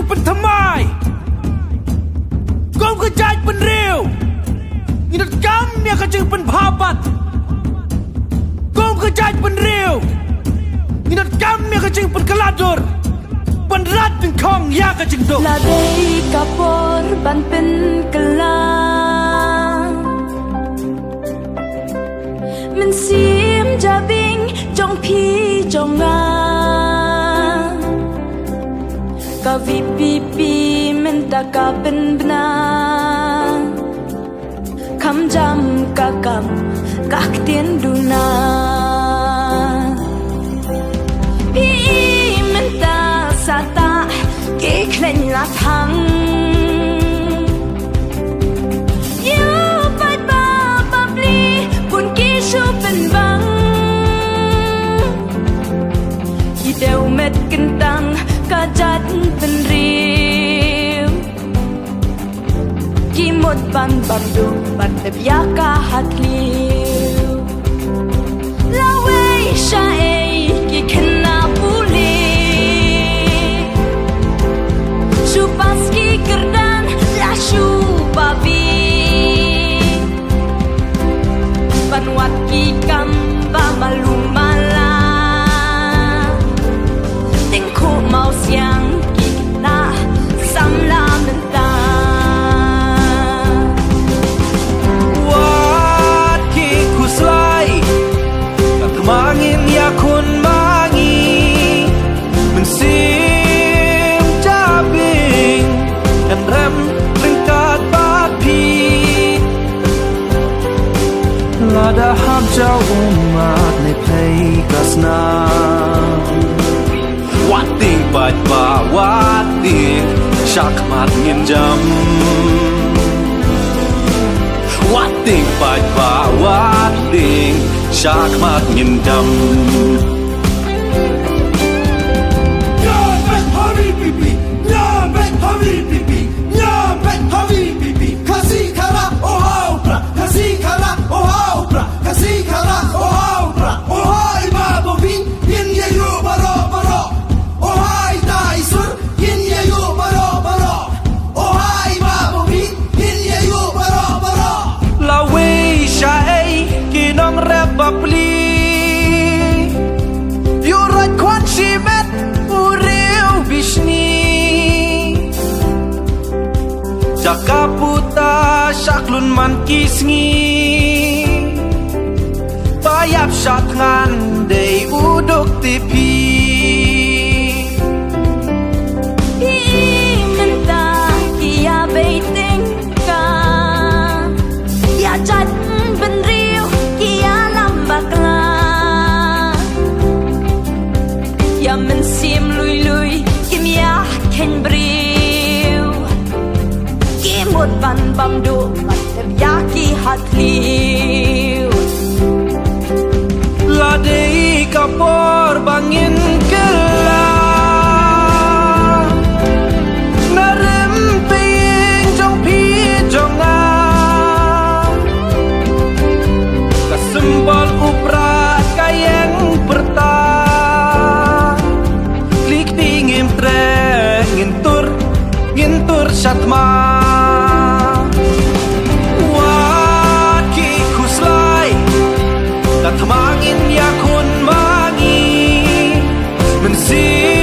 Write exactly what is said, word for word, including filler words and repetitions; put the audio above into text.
Pynthymmai. Kum ka jaitbynriew, ngi donkam ïa ka jingpynbha pat. Kum ka jaitbynriew, ngi donkam ïa ka jingpynkylla dur ban rat dyngkhong ïa ka jingduk. La dei ka por ban pynkylla. Mynsiem jabieng jong phi jong nga. Ka V P P mynta ka pynbna. Kham jam ka kam ka ktien duna. Phi mynta sa tah ki khlaiñ la thang. Ïa paidbah bapli bun ki shu pynbang. Ki dei met kyntang ka jaitbynriew. Ki mut ban bam duk ban tep ïa ka hatliew. Lawei shaei ki khynnah pule. Shu pass ki kyrdan la shu babe. Ban wad ki kam ba malu mala. Tyngkhuh mawsiang ki khynnah samla mynta. Wat ki khuslai, ka thma ngin ïakhun ma ngi. Mynsiem jabieng kan rem ryngkat bad phi. Lada hap jaw ummat ne phei ka snam. Wat tieng paidbah, wat tieng shakhmat ngin jam. Wat tieng paidbah, wat tieng shakhmat ngin jam. Nyan bad ha V P P, nyan bad ha V P P, nyan bad ha V P P. Khasi khara, oh ha u Prah. Khasi khara, oh ha u Prah. Khasi khara, oh ha u Prah. Oh ha i Bah Bobby, ngin ïa ïuh baroh baroh. Oh ha ita i Sur, ngin ïa ïuh baroh baroh. Oh ha i Bah Bobby, ngin ïa ïuh baroh baroh. Lawei shaei ki nongrep bapli. Ïuh raid khwan shimet u riew bishni. Jaka puta shaklun man ki sngi. Ba ïap sha thngan dei u duk tipi. Phi mynta ki ïa bei tyngka. Ïa jaitbynriew ki ïalam bakla. Ïa mynsiem lui lui kim ïa kheiñ briew. Ki mut ban bam duh ban tep ïa ki hatliew. La dei ka por ba ngin kylla. Na rympei jong phi jong nga. Ka symbol u Prah ka ïeng pyrta. Klik ti ngim treh ngin tur, ngin tur sha thma. Wat ki khuslai, ka thma ngin ïakhun ma ngi. Mynsiem